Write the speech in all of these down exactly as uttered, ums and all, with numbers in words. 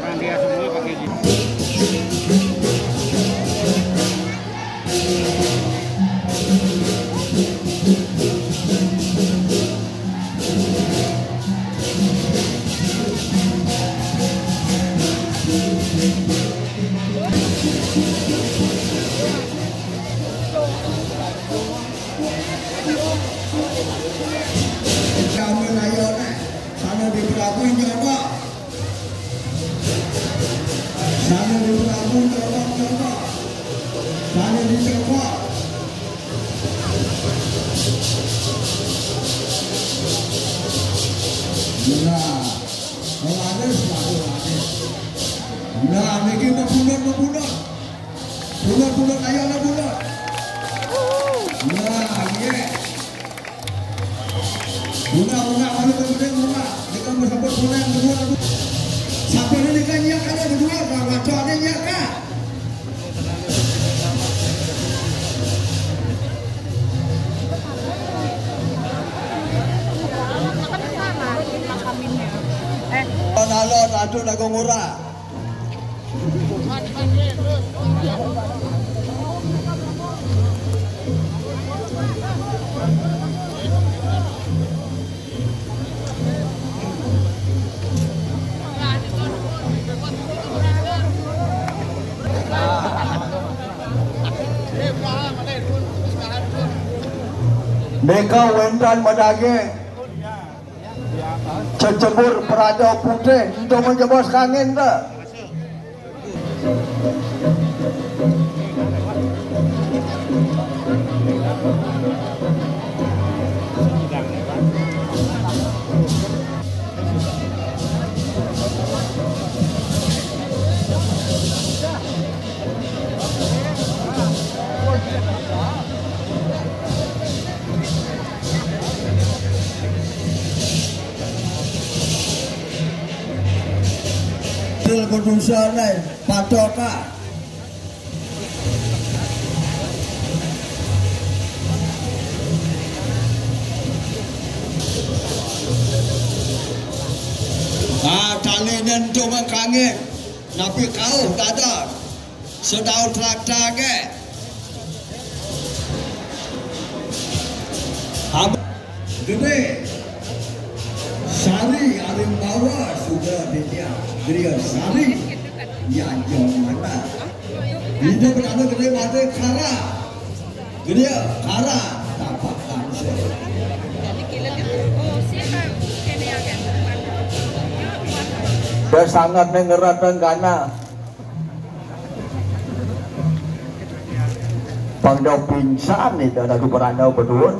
Orang dia semua pakai jeans. Kami raya ni, sana di Berabu nyobak. Sana di Berabu nyobak, nyobak. Sana di Cokok. Nah, kalau ada, selalu ada. Nah, niki mepundut, mepundut. Pundut, pundut, ayo, ayo, pundut. Nah, iya. Bunga, bunga, malu kemudian bunga. Dia kan bersambut bunga yang kedua. Siapa ini kan yang ada kedua, Bang Waco ada yang kan? Eh. Alon-alon, aduh, lagu murah. Deka wénten madagé. Cecebur Prada Putih, ento ngejebos kangin téh. Til produser nih, Patoka. Ah, tali nen cuma kangen. Napi kauh dadar sedau trakta ke? Ab- Gede. Sari ari bawa suda dia. Gede sari. Ya jong mana? Ida berada gede mata kara. Gede kara. Tapak langsung. Dah sangat ne ngerat dan gana. Pang dau pingsan ni dah dadu berandau bedun.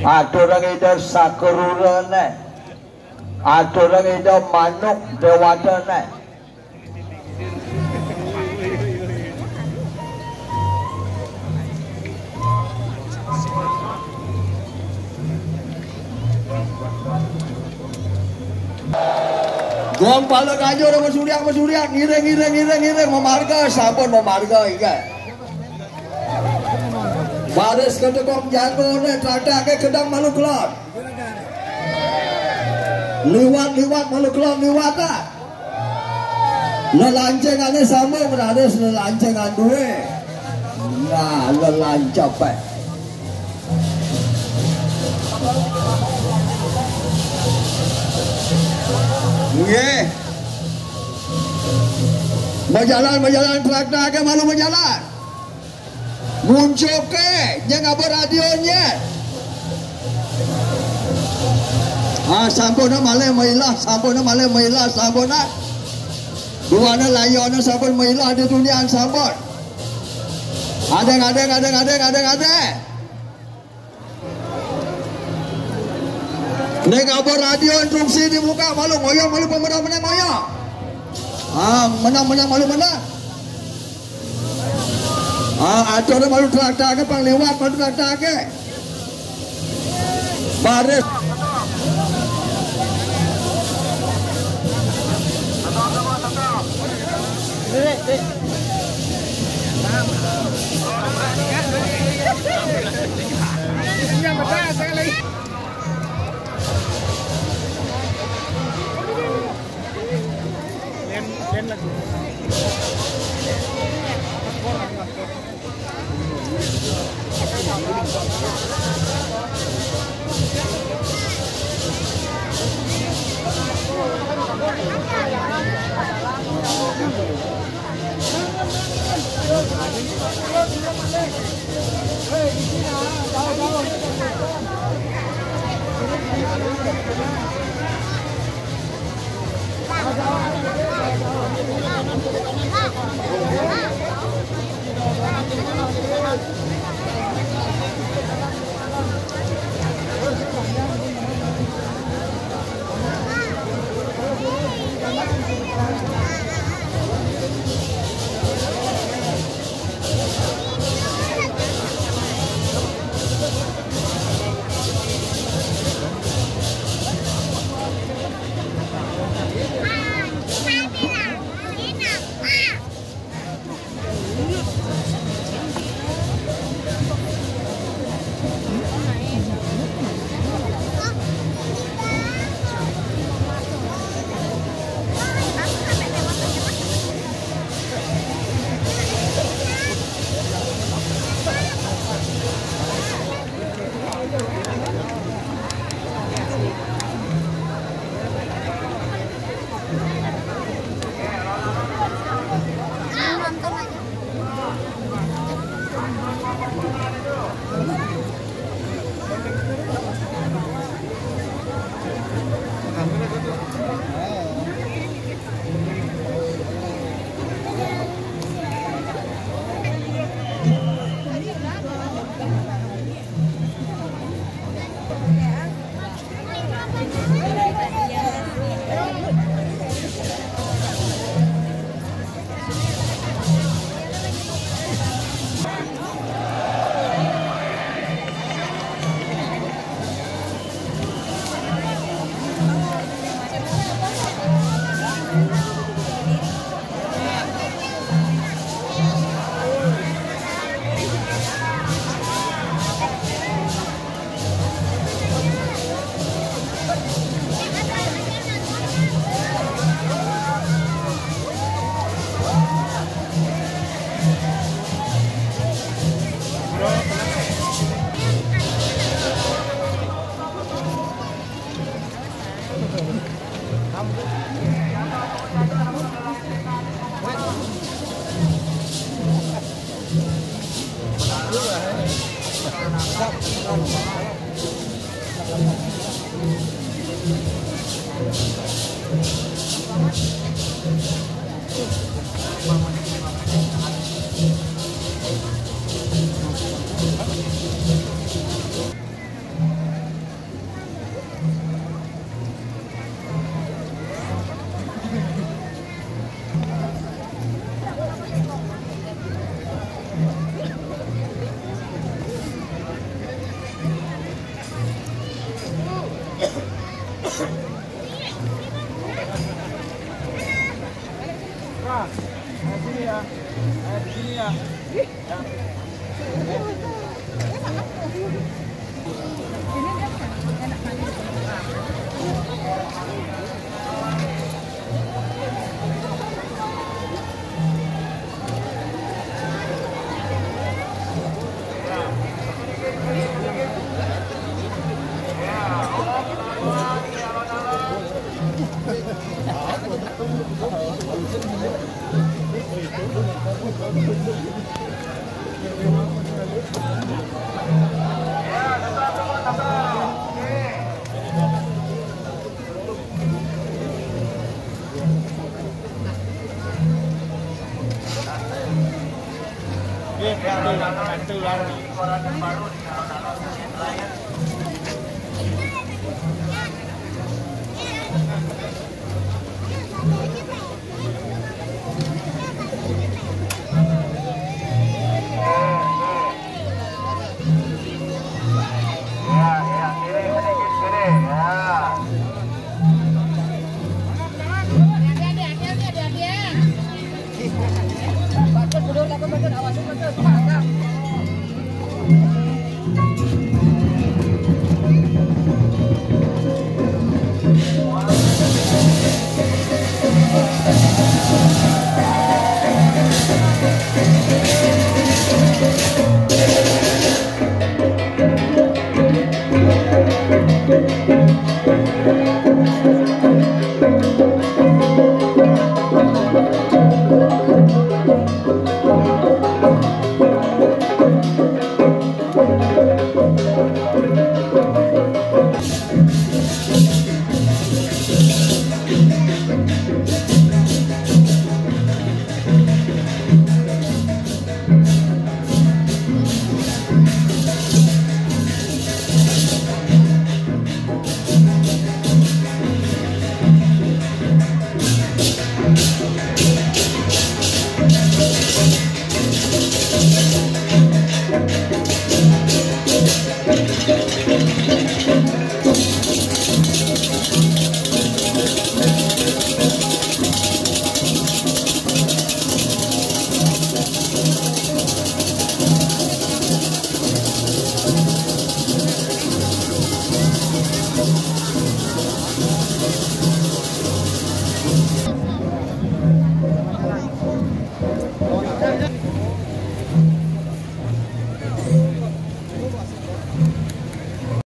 Aturang ida sakururane. Aturang ida manuk dewadane. Gong pala ganjur mesuriak, mesuriak, ngiring, ngiring, ngiring, ngiring, memarga, sampun memarga, inggih. Baris kedekong jago ne, trakta ke kedang malu kelon. Liwat, liwat, malu kelon, liwat, ah. Lelancengane sambung, raris lelancengan due. Nah, lelancap, eh. Nggih. Majalan, majalan, trakta ke malu majalan. Muncuke, nyeng ngaba radio nye. Ah, sampun malih mailah, sampun malih mailah, sampun. Duana layona sampun mailah di dunian sampun. Adeng, adeng, adeng, adeng, adeng, adeng. Nek ngaba radio instruksi dibuka, malu ngoyong, malu pemenang, menang ngoyong. Ah, menang, menang, malu menang. Ah, atur malu trakta ke, pang liwat malu trakta ke. Baris.